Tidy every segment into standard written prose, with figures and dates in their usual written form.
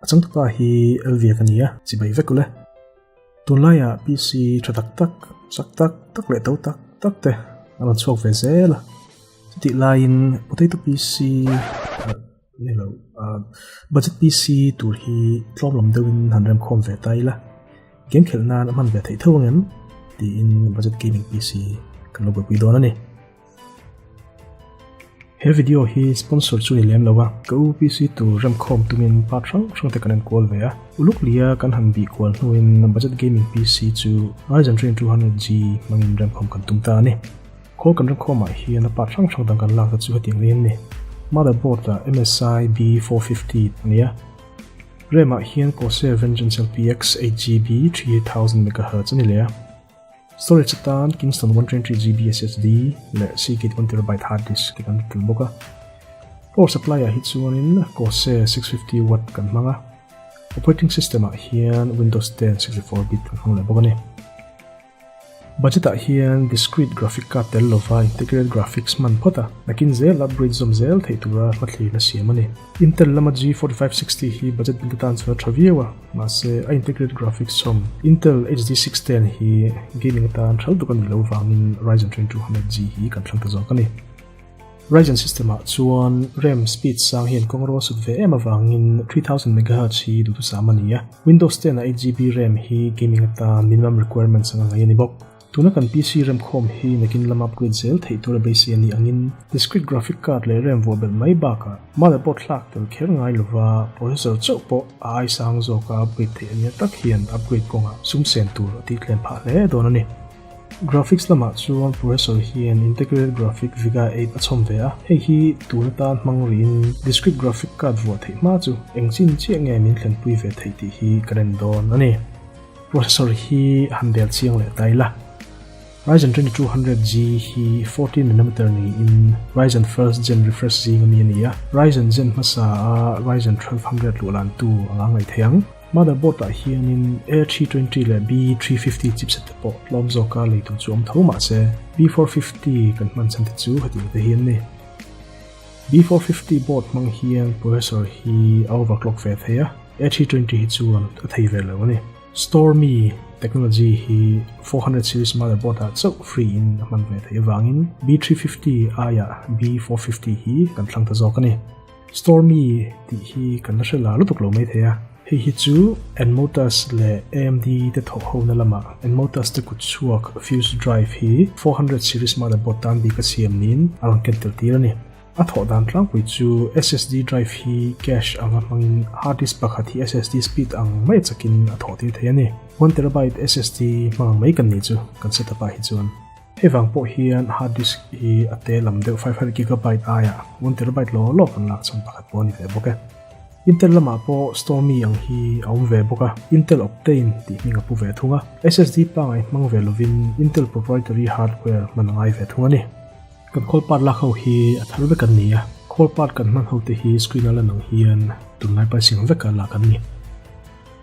changtupa hi Elvia ka ni a, chibai vek ule. Tunlaiah PC tha tak tak, chak tak tak leh to tak tak te a rawn chhuak ve zel a. Chutih laiin potato PC ni lo, budget PC tur hi tlawm lam deuhin han remkhawm ve ta ila, game khelh nan a hman ve theih tho ang em? tiin budget gaming PC kan lo buaipui dawn a ni. He video hi sponsor chu ni lem lo a, ka u PC tur remkhawm tumin part hrang hrang te kan en kual ve a. Uluk lia kan han bih kual hnuin budget gaming PC chu Ryzen 3200G hmangin remkhawm kan tum ta a ni. Khawl kan remkhawmah hian a part hrang hrang dang kan lak te chu hetiang niin a ni. Motherboard ah MSI B450 a ni a. RAM ah hian Corsair Vengeance LPX 8GB 3000 MHz a ni leh a. Storage atan Kingston 123GB SSD leh Seagate 1TB hard disk te kan tel bawk a. Power supply ah hi chuanin Corsair 650W kan hmang a. Operating system ah hian Windows 10 64 bit kan hmang leh bawk a ni. Budget ah hian discrete graphic card tel lova integrated graphics hman phawt a, nakin zel upgrade zawm zel theih tura hmathlir a siam a ni. Intel lama G4560 hi budget build atan chuan a tha viau a, mahse a integrated graphics chhawm Intel HD 610 hi gaming atan thal tuk a nih loh vangin Ryzen 2200G hi kan thlang ta zawk a ni. Ryzen system ah chuan RAM speed sang hian kawng ro a sut ve em avangin 3000 MHz hi duhthusam a ni a, Windows 10 ah 8GB RAM hi gaming atan minimum requirements anga ngaih a ni bawk. Tuna kan PC remkhawm hi nakin lam upgrade zel theih tura beisei a nih angin discrete graphic card leh RAM vuah belh mai bakah motherboard hlak tel kher ngai lova processor chauh pawh a ai sang zawka upgrade theih a nia tak hian upgrade kawngah sum sen tur a tih tlem phah hle dawn a ni. Graphics lamah chuan processor hian integrated graphic Vega 8 a chhawm ve a, hei hi tun atan hmang rihin discrete graphic card vuah theih hma chu eng chin chiah nge min thlenpui ve theih tih hi ka rem dawn a ni. Processor hi han bel chiang leh ta ila. Ryzen 2200G hi 14 nanometer niin Ryzen first gen refresh zing ami a ni a, Ryzen gen hmasa a Ryzen 1200 luhlantu anga ngaih theih ang. Motherboard ah hianin A320 leh B350 chipset te pawh tlawm zawka lei tur chu awm tho mahse B450 kan hman chhan te chu hetiang te hi an ni. B450 board hmang hian processor hi a overclock ve thei a, A320 hi chuan a thei ve lo a ni. Stormy technology hi 400 series motherboard ah chauh free in a hman ve theih avangin B350 aiah B450 hi kan thlang ta zawk a ni. Stormy tih hi kan la hre la lutuk lo mai thei a, hei hi chu Enmotus leh AMD te thawh hona lamah Enmotus te kut chhuak Fuse Drive hi 400 series motherboard tan bik a siam niin a rawn ken tel tir a ni. A thawh dan tlangpui chu SSD drive hi cache anga hmangin hard disk pakhat hi SSD speed ang mai chakin a thawh tir thei a ni. One terabyte SSD hmang ang mai kan nih chu kan setup ah hi chuan. Hei vang pawh hian hard disk hi a te lam deuh 500 gigabyte aiah one terabyte law law kan lak chhan pakhat pawh a ni ve bawk e. Intel lamah pawh Stormy ang hi a awm ve bawk a, Intel Optane tih hming a pu ve thung a. SSD pangai hmang ve lovin Intel proprietary hardware hman a ngai ve thung a ni. Kan khawl part lak ho hi a thar vek an ni a, khawl part kan hman ho te hi screen a lan ang hian tunlai pricing veka lak an ni.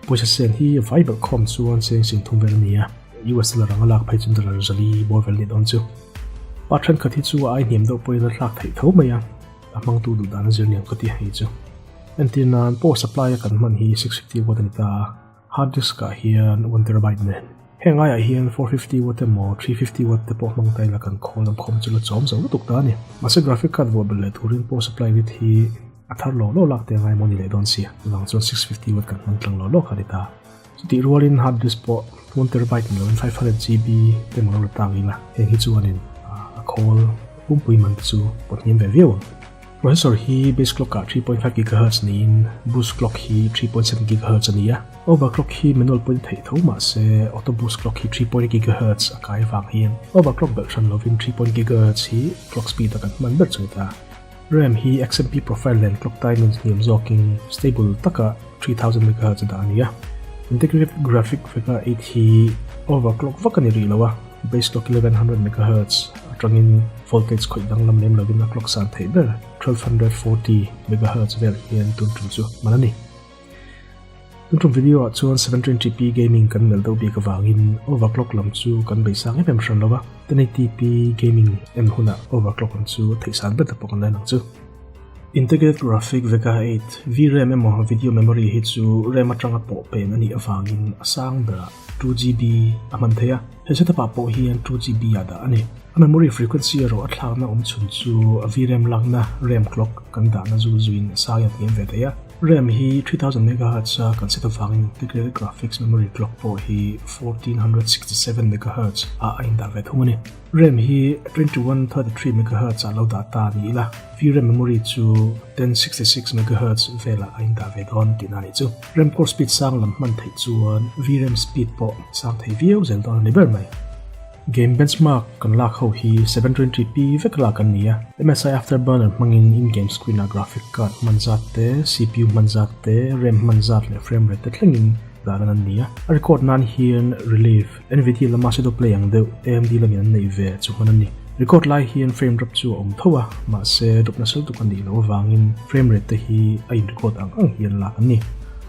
Pawisa sen hi vai belh khawm chuan cheng sing thum vel a ni a, US dollar anga lak phei chuan dollar zali bawr vel a ni dawn chu. Part thenkhat hi chu a ai hniam deuh pawhin a thlak theih tho mai a. A hmangtu duh dan a zir niang ka ti hei chu. Entir nan power supply a kan hman hi 650 watt a ni ta a, hard disk ah hian 1 terabyte nen. Heng aiah hian 450 watt emaw 350 watt te pawh hmang ta ila kan khawl lam khawm chu la chawm zo lutuk ta a ni. Mahse graphic card vuah belh leh turin power supply rit hi a thar lo lo lak te a ngai maw ni leh dawn sia. Chuvang chuan 650 watt kan hmang tlang lo lo kha a ni ta. Chutih rualin hard disk pawh 1 terabyte ni loin 500 GB te maw lo la tang ila heng hi chuanin a khawl pumpui man te chu pawt hniam ve viau ang. Processor hi base clock ah 3.5 GHz niin boost clock hi 3.7 GHz a ni a, overclock hi manual pawhin theih tho mahse auto boost clock hi 3.8 GHz a kai avang hian overclock belh hran lovin 3.8 GHz hi clock speed a kan hman ber chu ni ta. RAM hi XMP profile nen clock timings hniam zawkin stable taka 3000 MHz a dah a ni a. Integrated graphic Vega 8 hi overclock vak a ni rih lo a, base clock 1100 MHz atangin voltage khawih danglam lem lovin a clock san theih ber 1240 MHz vel hian tun tum chu man a ni. Tun tum video ah chuan 720p gaming kan melh deuh bik avangin overclock lam chu kan bei sang em em hran lo a, 1080p gaming en hunah overclock lam chu theih san ber te pawh kan la en ang chu. Integrated Graphic Vega 8 VRAM emaw video memory hi chu RAM atanga pawh pen a nih avangin a sang berah 2GB a hman thei a, he setup ah pawh hian 2GB ah dah a ni. A memory frequency erawh a thlakna awm chhun chu a VRAM lakna RAM clock kan dahna zul zuiin a sang in a hniam ve thei a. RAM hi 3000 megahertz a kan set avangin integrated graphics memory clock pawh hi 1467 megahertz ah a indah ve thung a ni. RAM hi 2133 megahertz ah lo dah ta ni ila, VRAM memory chu 1066 megahertz velah a indah ve dawn tihna a nih chu. RAM core speed sang lam hman theih chuan VRAM speed pawh sang thei viau zel dawn a ni ber mai. Game benchmark kan lak ho hi 720p vek lak an ni a, MSI Afterburner hmangin in-game screen ah graphic card hman zat te, CPU hman zat te, RAM hman zat leh frame rate te thlengin dah lan an ni a. A record nan hian Relive, Nvidia lama Shadow Play ang deuh AMD lamin an neih ve chu hman a ni. Record lai hian frame drop chu a awm tho a, mahse drop nasa lutuk a nih loh avangin frame rate te hi a in record ang ang hian lak an ni.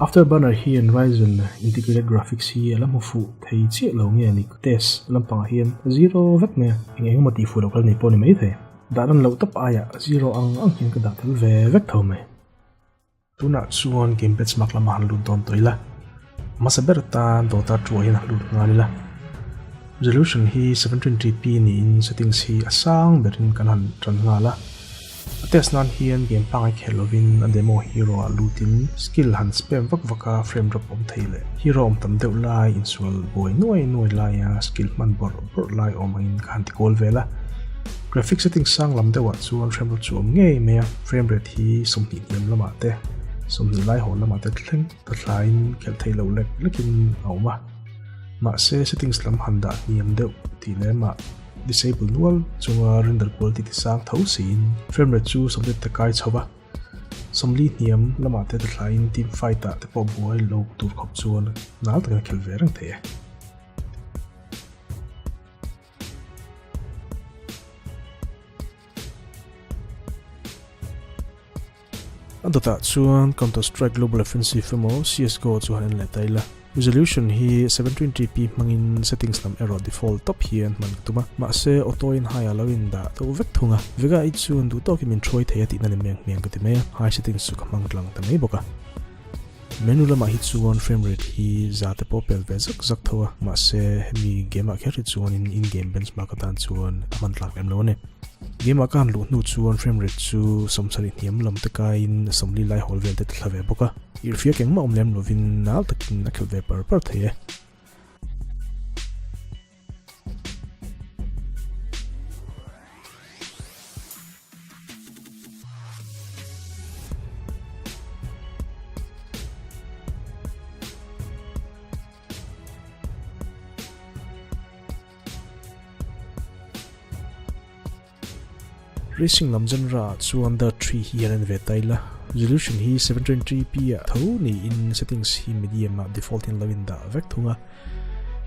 Afterburner hian Ryzen integrated graphics hi a la hmu fuh thei chiah lo nge ni? Test lampangah hian zero vek mai a, eng eng emaw tih fuh loh kal nei pawh ni maithei. Dah lan loh tawp aiah zero ang ang hian ka dah tel ve vek tho mai. Tunah chuan game benchmark lamah han lut dawn tawh ila, hmasa ber atan Dota 2 ah hian han lut nghal ila. Resolution hi 720p niin settings hi a sang berin kan han tan nghal a. A test nan hian game pangai khel lovin a demo hero ah lutin skill han spam vak vak a frame drop awm thei leh hero awm tam deuh lai insual buai nuai nuai laia skill hman bawrh bawrh lai awm angin ka han ti kawl vel a. Graphic settings sang lam deuh ah chuan frame drop chu awm ngei mai a, frame rate hi 20 hniam lamah te 20 lai haw lamah te thleng ta thlaiin khelh theih loh lek lekin a awm a. Mahse settings lam han dah hniam deuh tih lemah Disable nual chunga render quality ti sang tho siin frame rate chu 80 te kai chho va, 40 hniam lamah te thlaiin team fight ah te pawh buai lo tur khawp chuan nal takin a khel ve reng thei e. A dawtah chuan Counter Strike Global Offensive emaw CSGO chu han en leh ta ila. Resolution hi 720p hmangin settings lam erawh default tawp hian hman ka tum a, mahse auto in high ah lo in dah deuh vek thung a. Vega i chuan duh tawkin min hruai thei a tihna ni mai ang hmiang ka ti mai a, high settings chu ka hmang tlang ta mai bawk a. Menu lamah hi chuan frame rate hi za te pawh pel ve zak zak tho a, mahse hemi game ah kher hi chuanin in game benchmark atan chuan a hman tlak lem lo a ni. Game ah ka han luh hnu chuan frame rate chu 70 hniam lam te kaiin 40 lai hawl vel te ti thla ve bawk a, irhfiak engmah awm lem lovin nal takin a khelh ve par par thei e. Racing lam genre ah chuan Dirt 3 hi an en ve ta ila. Resolution hi 720p ah tho niin settings hi medium ah default in lo in dah vek thung a.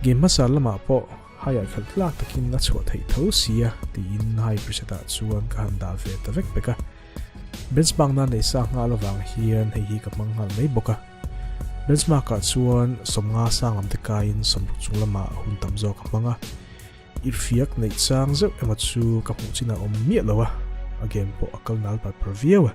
Game hmasa lamah pawh high ah khelh tlak takin a chhuah theih tho sia tiin high preset ah chuan ka han dah ve ta vek pek a. Benchmark nan nei sa nghal avang hian hei hi ka hmang nghal mai bawk a. Benchmark ah chuan 50 sang lam te kaiin 60 chung lamah hun tam zawk a hmang a. Irhfiak neih chang zeuh emaw chu ka hmuh chin a awm miah lo a, a game pawh a kal nal par par viau a.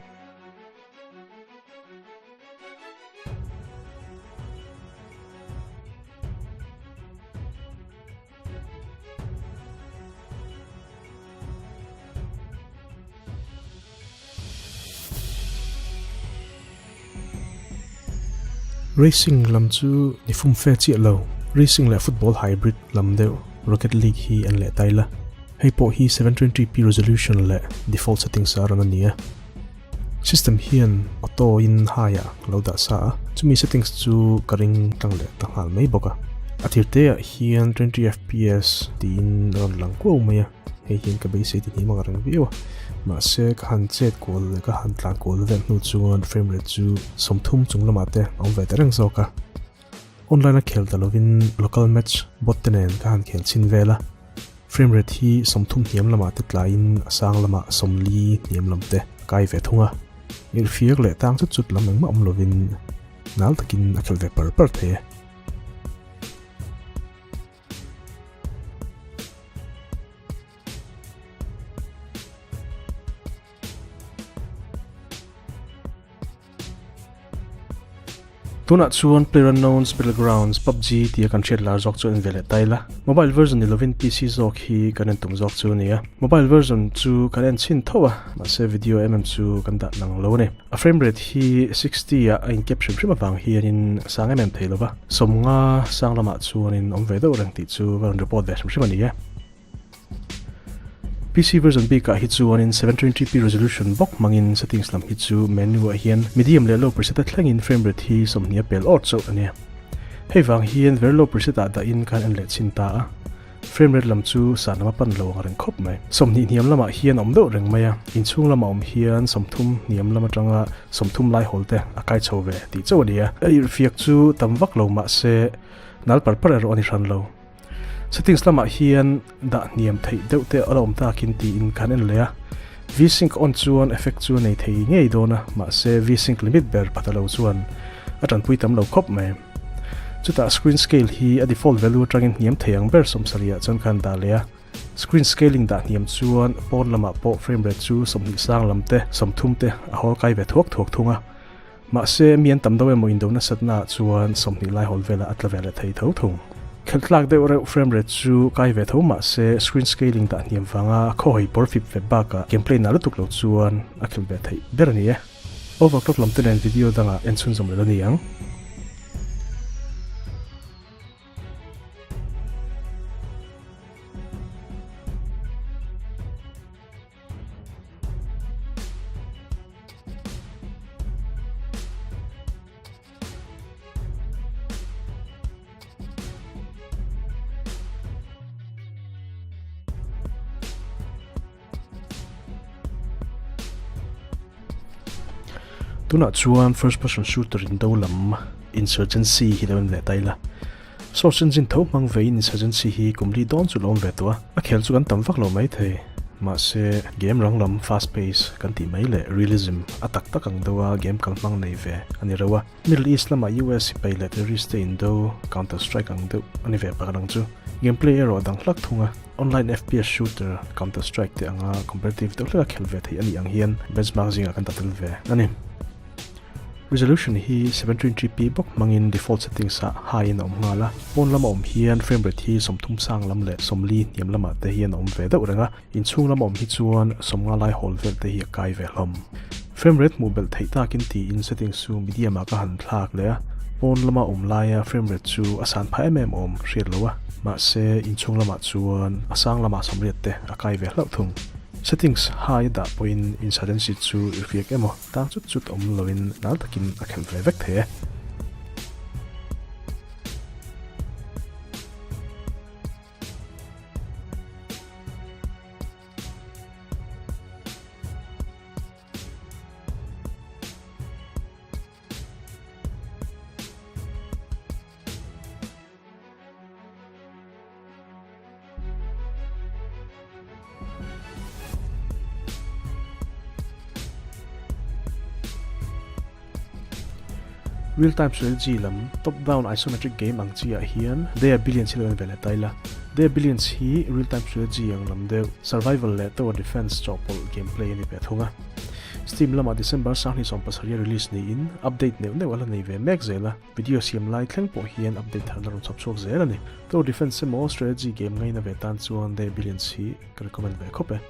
Racing lam chu ni fum fe chiah lo, racing leh football hybrid lam deuh Rocket League hi an leh ta ila. Hei pawh hi 720p resolution leh default settings a rawn a ni a. System hian auto in high ah lo dah sa a, chumi settings chu ka ring tlang leh ta nghal mai bawk a. A thir te ah hian 20fps tiin a rawn lang kuau mai a. Hei hian ka beisei ti hniam ang reng viau a, mahse ka han chet kual leh ka han tlan kual vel hnu chuan frame rate chu 30 chung lamah te a awm ve ta reng zawk a. Online a khel ta lovin local match bot te nen ka han khel chhin vel a, frame rate hi 30 hniam lamah te tlaiin a sang lamah 40 hniam lam te a kai ve thung a. Irhfiak leh tang chut chut lam engmah awm lovin nal takin a khel ve par par thei e. Tunah chuan PlayerUnknown's Battlegrounds, PUBG, tia kan hriat lar zawk chu en ve leh ta ila. Mobile version ni lovin PC zawk hi kan en tum zawk chu a ni a. Mobile version chu kan en chhin tho a, mahse video em em chu kan dah nang lo a ni. A frame rate hi 60 ah a in cap hrim hrim avang hianin a sang em em thei lova, 50 sang lamah chuanin awm ve deuh reng tih chu ka rawn report ve hrim hrim a ni e. PC version bikah hi chuanin 720p resolution bawk hmangin settings lam hi chu menu ah hian medium leh low preset a thlengin frame rate hi 20 a pel awt chauh a ni. Hei vang hian very low preset ah dahin khan en leh chhin ta a, frame rate lam chu san lam a pan lo ang reng khawp mai. 20 hniam lamah hian a awm deuh reng mai a, inchhung lama awm hian 30 hniam lam atanga 30 lai hawl te a kai chho ve tih chauh a ni a. A irhfiak chu tam vak lo mahse nal par par erawh a ni hran lo. Settings lamah hian dah hniam theih deuh te a la awm takin tiin kan en leh a. V-Sync on chuan effect chu a nei thei ngei dawn a, mahse V-Sync limit ber phat a lo chuan a tanpui tam lo khawp mai. Chutah screen scale hi a default value atangin hniam thei ang ber 70 ah chuan khan dah leh a. Screen scaling dah hniam chuan pawn lamah pawh frame rate chu 20 sang lam te, 30 te a hawl kai ve thuak thuak thung a. Mahse, mi an tam deuh emaw indo nasatna ah chuan 20 lai hawl velah a tla ve leh thei tho thung. Khelh tlak deuh reuh frame rate chu kai ve tho mahse screen scaling dah hniam vanga khawhawi pawr fip ve bakah gameplay nah lutuk lo chuan a khelh ve theih ber a ni e. Overclock lam te nen video dangah en chhunzawm leh la ni ang. Tunah chuan first person shooter in do lam insurgency hi lo en leh ta ila. Source engine tho hmang veiin insurgency hi kum li dawn chu lo awm ve tawh a, a khel chu kan tam vak lo mai thei. Mahse, game rang lam fast pace kan tih mai leh realism a tak tak ang deuha game kal hmang nei ve a ni reuh a. Middle East lama US sipai leh terrorist te indo counter strike ang deuh a ni ve pakhat ang chu. Gameplay erawh a dang hlak thung a, online FPS shooter counter strike te anga competitive deuh hleka khel ve theih a nih ang hian benchmark zingah kan ta tel ve a ni. Resolution hi 720p bawk hmangin default settings ah high in a awm nghal a, pawn lama awm hian frame rate hi 30 sang lam leh 40 hniam lamah te hian a awm ve deuh reng a, inchhung lama awm hi chuan 50 lai hawl vel te hi a kai ve hlawm. Frame rate hmuh belh theih takin tiin settings chu medium ah ka han thlak leh a, pawn lama awm laia frame rate chu a san phah em em awm hriat lo a, mahse inchhung lamah chuan a sang lamah 80 te a kai ve hlauh thung. Settings high a dah pawhin insurgency chu irhfiak emaw Tang chut chut awm loin nal takin a khelh ve vek thei e. Real time strategy lam top down isometric game ang chi ah hian They Are Billions hi lo en ve leh ta ila. They Are Billions hi real time strategy ang lam deuh survival leh tower defense chawhpawlh gameplay a ni ve thung a. Steam lamah December 2017 a release niin update neuh neuh a la nei ve mek zel a. Video siam lai thleng pawh hian update tharna rawn chhawp chhuak zel a ni. Tower Defense emaw strategy game ngaina ve tan chuan They Billions hi ka recommend ve khawp e.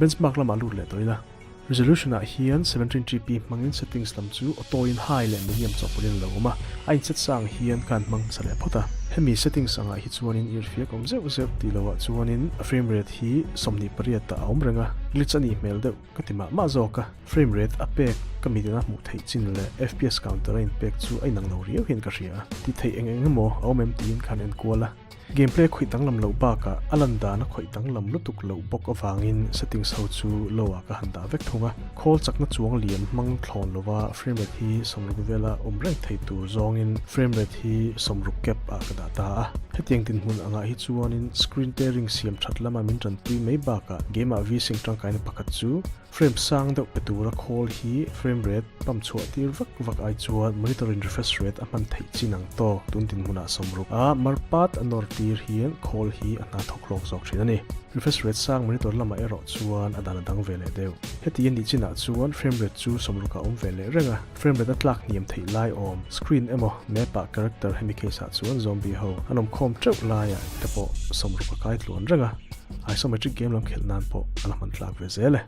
Benchmark lamah lut leh tawh ila. Resolution ah hian 720p hmangin settings lam chu auto in high leh medium chawhpawlhin a lo awm a, a inset sang hian ka han hmang hmasa leh phawt a. Hemi settings angah hi chuanin irhfiak awm zeuh zeuh tih lohah chuanin a frame rate hi 28 ah a awm reng a, glitch a nih hmel deuh ka ti mah mah zawk a. Frame rate a pek ka mitin a hmuh theih chin leh FPS counter a inpek chu a inang lo riau hian ka hria a, ti theih eng eng emaw a awm em tiin khan en kual a. Gameplay khawih danglam loh bakah a lan dan a khawih danglam lutuk loh bawk avangin settings ho chu low ah ka han dah vek thung a. Khawl chakna chuang liam hmang thlawn lova frame rate hi 60 vela awm reng thei tur zawngin frame rate hi 60 cap ah ka dah ta a. Hetiang dinhmun angah hi chuanin screen tearing siam that lama min tanpui mai bakah game ah V-Sync tangkaina pakhat chu Frame sang deuh pe tura khawl hi frame rate pump chhuah tir vak vak ai chuan monitor in refresh rate a hman theih chin ang tawk tun dinhmunah 60 a mar pat a nawr tir hian khawl hi a hna thawk hlawk zawk thin a ni. Refresh rate sang monitor lamah erawh chuan a dan a dang ve leh deuh. Heti a nih chinah chuan frame rate chu sawmruk ah awm ve leh reng a, frame rate a tlak hniam theih lai awm screen emaw map ah character hemi case ah chuan zombie ho an awm khawm teuh laiah te pawh sawmruk a kai tluan reng a, isometric game lam khelh nan pawh a la hman tlak ve zel e.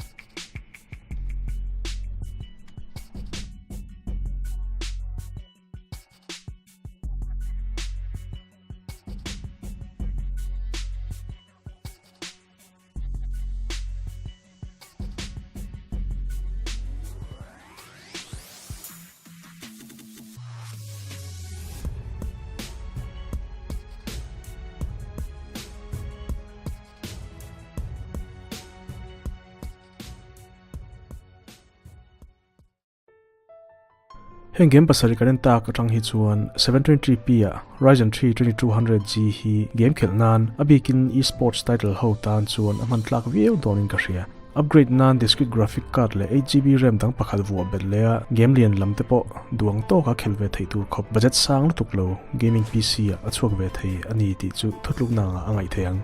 Heng game pasarih kan en tak atang hi chuan 720p ah Ryzen 3 2200G hi game khelh nan a bikin esports title ho tan chuan a hman tlak viau dawnin ka hria. Upgrade nan discrete graphic card leh 8GB RAM dang pakhat vuah belh leh a game lian lam te pawh duang tawka khel ve theih tur khawp budget sang lutuk lo gaming PC ah a chhuak ve thei a ni tih chu thutlukna angah a ngaih theih ang.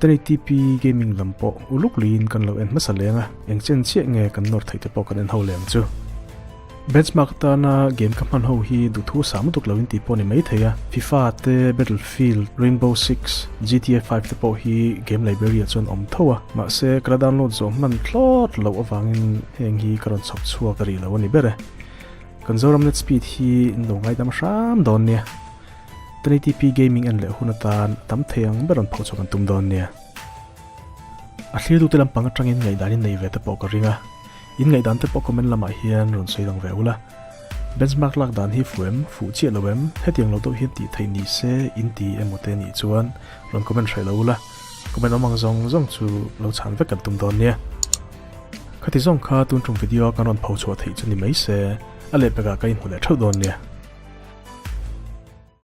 1080p gaming lam pawh uluk luiin kan lo en hmasa leng a, eng chen chiah nge kan nawr theih te pawh kan en ho leh ang chu. Benchmark atana game ka hman ho hi duhthu sa lutuk lo in tih pawh a ni mai thei a, FIFA te, Battlefield, Rainbow Six, GTA 5 te pawh hi game library ah chuan awm tho a, mahse ka la download zawh hman thlawt loh avangin heng hi ka rawn chhawp chhuak rih lo a ni ber e. Kan Zoram net speed hi in lo ngaidam hram dawn nia. 1080p gaming en leh hun atan tam thei ang ber rawn pho chhuak an tum dawn nia. A thlirtute lampang atangin ngaihdan in nei ve te pawh ka ring a, in ngaihdan te pawh comment lamah hian rawn sawi lang ve ula. Benchmark lak dan hi fuh em, fuh chiah lo em, hetiang lo deuh hian tih theih ni se in ti emaw te nih chuan rawn comment hreh lo ula, comment awm ang zawng zawng chu lo chhan vek kan tum dawn nia. Khati zawng kha tun tum video a kan rawn pho chhuah theih chu ni mai se, a lehpekah ka inhmu leh theuh dawn nia.